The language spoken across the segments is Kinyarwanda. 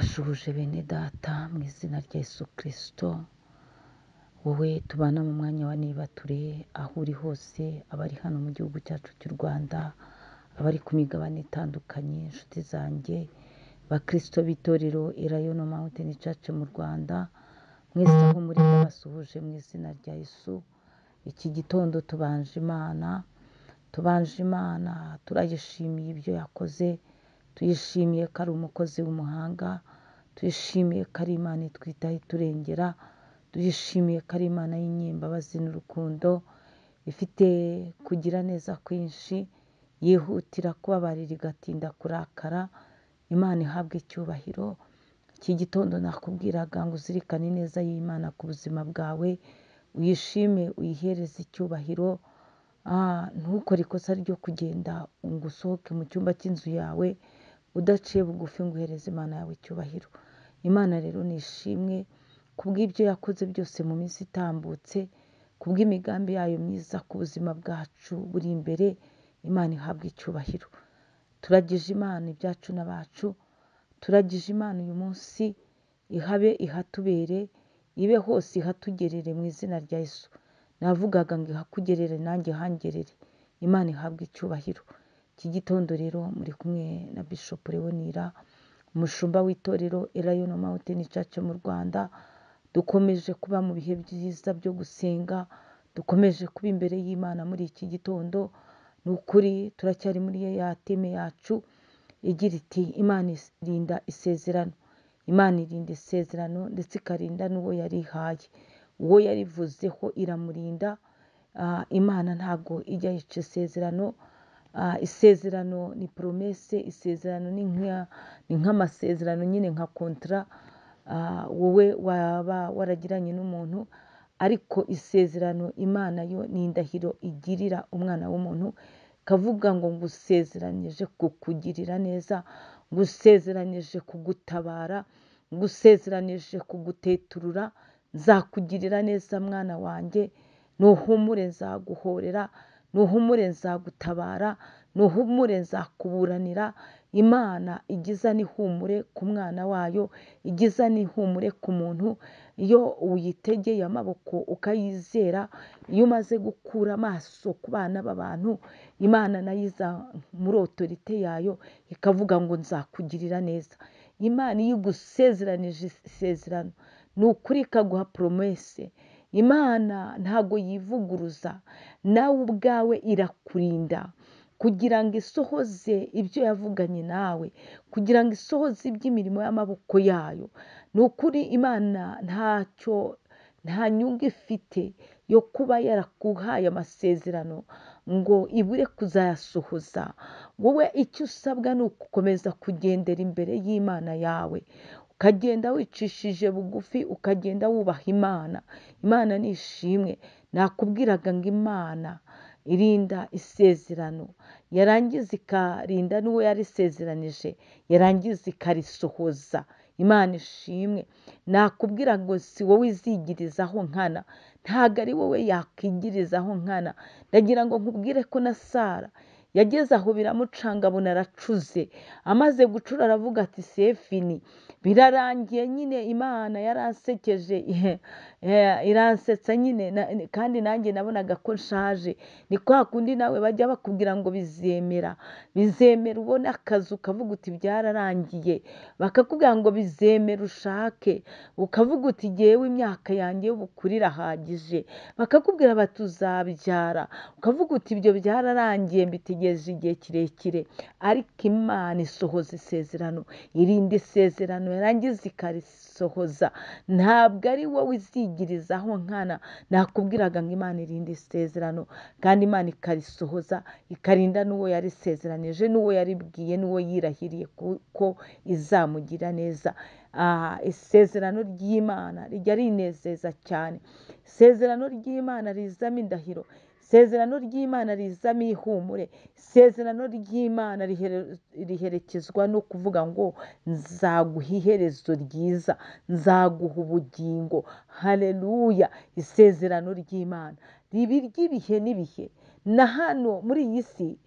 Ndabashuhuje bene data mu izina rya Yesu Kristo, wowe tubana mu mwanya wa nibature aho uri hose, abari hano mu gihugu cyacu cy'u Rwanda, abari ku migabane itandukanye, inshuti zanjye, bakristo b'itorero Elayono Mountain Church mu Rwanda, mwese aho muri ndabasuhuje mu izina rya Yesu. Iki gitondo tubanje Imana, tubanje Imana, turayishimiye ibyo yakoze, tuyishimiye ko ari umukozi w'umuhanga, tuyishimiye ko ari Imana itwitaho iturengera, tuyishimiye ko ari Imana y'inyembabazi n'urukundo, ifite kugira neza kwinshi, yihutira kubabarira igatinda kurakara. Imana ihabwe icyubahiro. Iki gitondo nakubwiraga ngo uzirikane ineza y'Imana ku buzima bwawe, uyishime, uyihereze icyubahiro. Ntukore ikosa ryo kugenda ngo usohoke mu cyumba cy'inzu yawe udaciye bugufi ngo uhereze Imana yawe icyubahiro. Imana rero nishimwe kubw'ibyo yakoze byose mu minsi itambutse, kubw'imigambi yayo myiza ku buzima bwacu buri imbere. Imana ihabwe icyubahiro. Turagije Imana ibyacu n'abacu, turagije Imana uyu munsi, ihabe ihatubere, ibe hose ihatugerere mu izina rya Yesu. Navugaga ngo ihakugerere nanjye ihangerere. Imana ihabwe icyubahiro. Iki gitondo rero muri kumwe na Bishop Leonira, umushumba w'itorero Elayono Mountain Church mu Rwanda. Dukomeje kuba mu bihe byiza byo gusenga, dukomeje kuba imbere y'Imana muri iki gitondo. Ni ukuri turacyari muri ya teme yacu igira iti Imana irinda isezerano. Imana irinda isezerano ndetse ikarinda n'uwo yarihaye, uwo yarivuzeho iramurinda. Imana ntabwo ijya yica isezerano. Isezerano ni promese, isezerano ni nk'amasezerano nyine, nka kontra wowe waba waragiranye n'umuntu, ariko isezerano Imana yo ni indahiro igirira umwana w'umuntu, ikavuga ngo ngusezeranyije kukugirira neza, ngusezeranyije kugutabara, ngusezeranyije kuguteturura, nzakugirira neza mwana wanjye, nuhumure nzaguhorera, nuhumure nzagutabara, nuhumure nzakuburanira. Imana igiza n'ihumure ku mwana wayo, igiza n'ihumure ku muntu. Iyo uyitegeye amaboko ukayizera, iyo umaze gukura amaso ku bana b'abantu, Imana nayo iza muri otorite yayo ikavuga ngo nzakugirira neza. Imana iyo igusezeranije isezerano, ni ukuri ikaguha promese. Imana ntago yivuguruza, nawe ubwawe irakurinda kugira ngo isohoze ibyo yavuganye nawe, kugira ngo isohoze iby'imirimo y'amaboko yayo. Ni ukuri Imana ntacyo, nta nyungu ifite yo kuba yarakuhaye amasezerano ngo ibure kuzayasohoza. Wowe icyo usabwa ni ugukomeza kugendera imbere y'Imana yawe, ukagenda wicishije bugufi, ukagenda wubaha Imana. Imana ni ishimwe. Nakubwiraga ngo Imana irinda isezerano, yarangiza ikarinda n'uwo yarisezeranije, yarangiza ikarisohoza. Imana ishimwe. Nakubwira ngo si wowe izigirizaho nkana, ntabwo ari wowe yakwigirizaho nkana. Ndagira ngo nkubwire ko na Sara yageze aho biramucanga abona aracuze, amaze gucura aravuga ati sefini birarangiye nyine, Imana yaransekeje, iransetsa nyine, kandi nanjye nabonaga ko nshaje. Ni kwa kundi nawe bajya bakubwira ngo bizemera, bizemera, ubona akazi ukavuga uti byararangiye, bakakubwira ngo bizemera ushake, ukavuga uti jyewe imyaka yanjye y'ubukure irahagije, bakakubwira bati uzabyara, ukavuga uti ibyo byararangiye mbitegereje igihe kirekire. Ariko Imana isohoza isezerano, irinda isezerano, yarangiza ikarisohoza. Ntabwo ari wowe izigirizaho nkana. Nakubwiraga ngo Imana irinda isezerano, kandi Imana ikarisohoza, ikarinda n'uwo yarisezeranije, n'uwo yaribwiye, n'uwo yirahiriye ko izamugira neza. Isezerano ry'Imana rijya rinezeza cyane. Isezerano ry'Imana rizamo indahiro, isezerano ry'Imana rizamo ihumure, isezerano ry'Imana riherekezwa no kuvuga ngo nzaguha iherezo ryiza, nzaguha ubugingo. Haleluya! Isezerano ry'Imana riba iry'ibihe n'ibihe. Na hano muri iyi si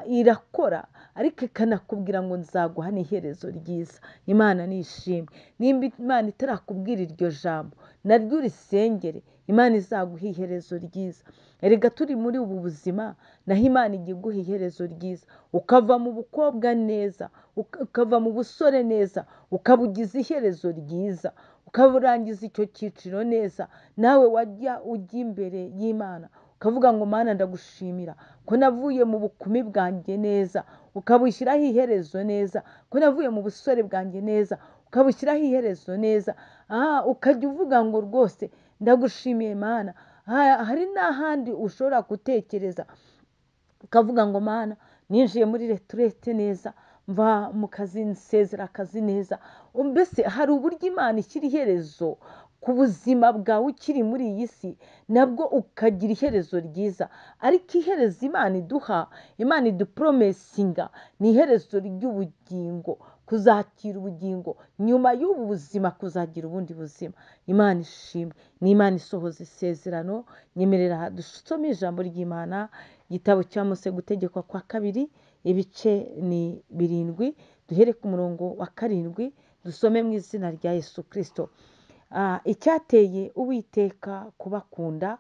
irakora, ariko ikanakubwira ngo nzaguha n'iherezo ryiza. Imana nishimwe. Nimba Imana itarakubwira iryo jambo, naryo urisengere, Imana izaguha iherezo ryiza. Erega turi muri ubu buzima, naho Imana ijya iguha iherezo ryiza, ukava mu bukobwa neza, ukava mu busore neza, ukabugiza iherezo ryiza, ukaburangiza icyo cyiciro neza, nawe wajya ujya imbere y'Imana ukavuga ngo Mana ndagushimira ko navuye mu bukumi bwanjye neza, ukabushyiraho iherezo neza, ko navuye mu busore bwanjye neza, ukabushyiraho iherezo neza. Ukajya uvuga ngo rwose ndagushimiye Mana. Hari n'ahandi ushobora gutekereza ukavuga ngo Mana ninjiye muri retraite neza, mva mu kazi nsezera akazi neza. Mbese hari uburyo Imana ishyira iherezo ku buzima bwawe ukiri muri iyi si, nabwo ukagira iherezo ryiza. Ariko iherezo Imana iduha, Imana idupromesinga, ni iherezo ry'ubugingo, kuzakira ubugingo nyuma y'ubu buzima, kuzagira ubundi buzima. Imana ishimwe, ni Imana isohoza isezerano. Nyemerera dusome ijambo ry'Imana, igitabo cya Mose gutegekwa kwa kabiri, ibice ni 7, duhere ku murongo wa 7, dusome mu izina rya Yesu Kristo. Icyateye Uwiteka kubakunda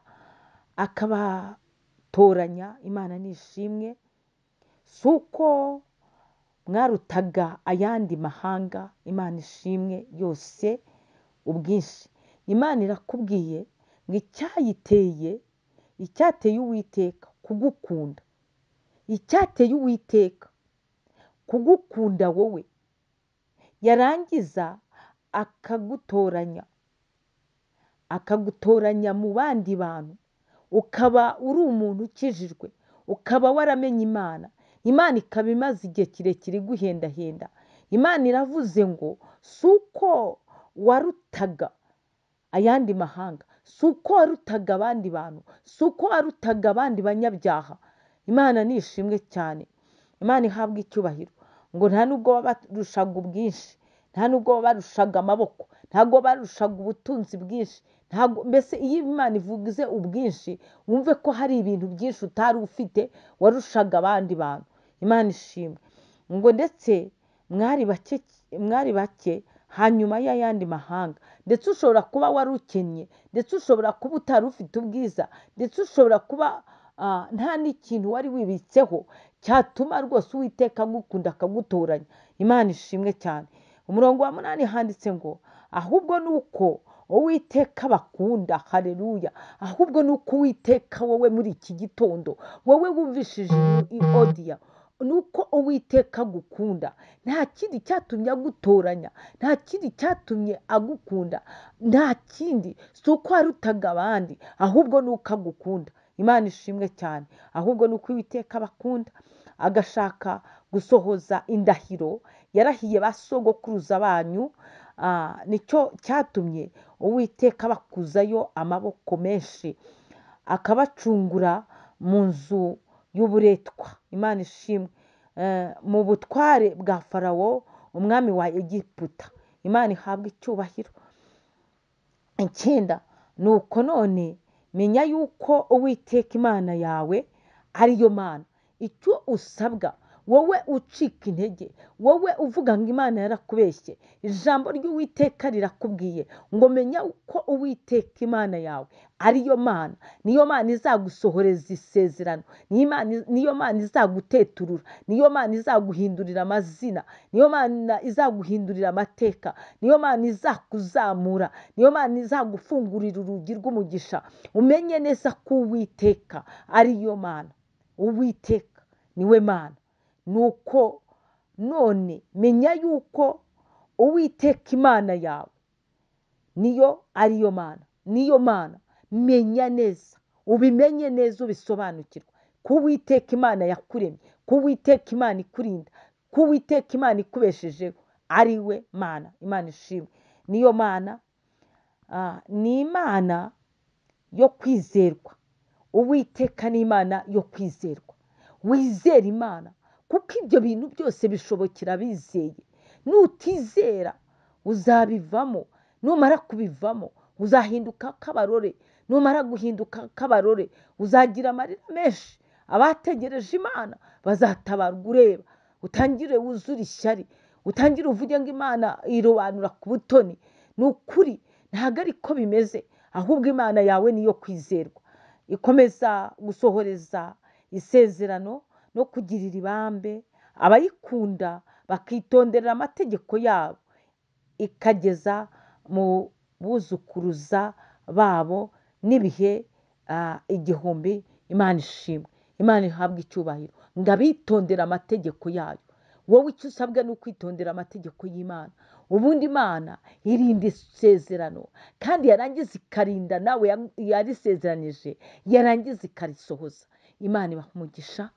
akabatoranya, Imana nishimwe, si uko mwarutaga ayandi mahanga, Imana ishimwe yose ubwinshi. Imana irakubwiye ngo icyateye Uwiteka kugukunda, icyateye Uwiteka kugukunda wowe, yarangiza akagutoranya, akagutoranya mu bandi bantu, ukaba uri umuntu ukijijwe, ukaba waramenye Imana, Imana ikaba imaze igihe kirekire iguhendahenda. Imana iravuze ngo si uko warutaga ayandi mahanga, si uko warutaga abandi bantu, si uko warutaga abandi banyabyaha. Imana ni ishimwe cyane, Imana ihabwa icyubahiro. Ngo nta nubwo babarushaga ubwinshi, nta nubwo babarushaga amaboko, ntabwo barushaga ubutunzi bwinshi, ntabwo. Mbese iyo Imana ivuze ubwinshi, wumve ko hari ibintu byinshi utari ufite warushaga abandi bantu. Imana ishimwe. Ngo ndetse mwari bake hanyuma y'ayandi mahanga, ndetse ushobora kuba wari ukennye, ndetse ushobora kuba utari ufite ubwiza, ndetse ushobora kuba nta n'ikintu wari wibitseho cyatuma rwose Uwiteka agukunda akagutoranya. Imana ishimwe cyane. Umurongo wa 8 handitse ngo ahubwo nuko Uwiteka bakunda. Haleluya. Ahubwo nuko Uwiteka wowe muri iki gitondo, wowe wumvishije audio, nuko Uwiteka agukunda. Nta kindi cyatumye agutoranya, nta kindi cyatumye agukunda, nta kindi, si uko warutaga abandi, ahubwo nuko agukunda. Imana ishimwe cyane. Ahubwo nuko Uwiteka abakunda, agashaka gusohoza indahiro yarahiye ba sogokuruza banyu. Nicyo cyatumye Uwiteka abakuzayo amaboko menshi, akabacungura mu nzu y'uburetwa. Imana ishimwe. Mu butware bwa Farawo umwami wa Egiputa. Imana ihabwa icyubahiro. 9, nuko none menya yuko Uwiteka Imana yawe ariyo Mana. Icyo usabwa wowe ucika intege, wowe uvuga ngo Imana yarakubeshye, ijambo ry'Uwiteka rirakubwiye ngo menya ko Uwiteka Imana yawe ariyo Mana, niyo Mana izagusohoreza isezerano, niyo Mana izaguteturura, niyo Mana izaguhindurira amazina, niyo Mana izaguhindurira amateka, niyo Mana izakuzamura, niyo Mana izagufungurira urugi rw'umugisha. Umenye neza ko Uwiteka ariyo Mana, Uwiteka niwe Mana. Nuko none menya yuko Uwiteka Imana yawe niyo ariyo Mana, niyo Mana. Menya neza, ubimenye neza, ubisobanukirwe ko Uwiteka Imana yakuremye, ko Uwiteka Imana ikurinda, ko Uwiteka Imana ikubeshejeho, ari we Mana. Imana ishimwe. Niyo Mana, ni Imana yo kwizerwa. Uwiteka ni Imana yo kwizerwa. Wizere Imana, kuko ibyo bintu byose bishobokera abizeye. Nutizera uzabivamo, numara kubivamo uzahinduka kabarore, numara guhinduka kabarore uzagira amarira menshi. Abategereje Imana bazatabarwa ureba. Utangire wuzure ishyari, utangire uvuge ngo Imana irobanura ku butoni. Ni ukuri ntabwo ariko bimeze, ahubwo Imana yawe niyo kwizerwa, ikomeza gusohoreza isezerano no kugirira ibambe abayikunda bakitondera amategeko yabo, ikageza mu buzukuruza babo n'ibihe 1000. Imana ishimwe, Imana ihabwe icyubahiro, ngo abitondera amategeko yayo. Wowe icyo usabwa ni ukwitondera amategeko y'Imana. Ubundi Imana irinda isezerano, kandi yarangiza ikarinda nawe yarisezeranije, yarangiza ikarisohoza. Imana ibaha umugisha,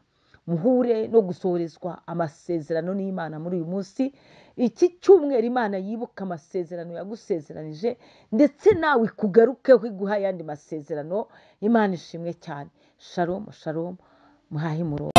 muhure no gusohorezwa amasezerano n'Imana muri uyu munsi. Iki cyumweru Imana yibuka amasezerano yagusezeranije, ndetse nawe ikugarukeho iguha ayandi masezerano. Imana ishimwe cyane. Shalom, shalom, muhahe murongo.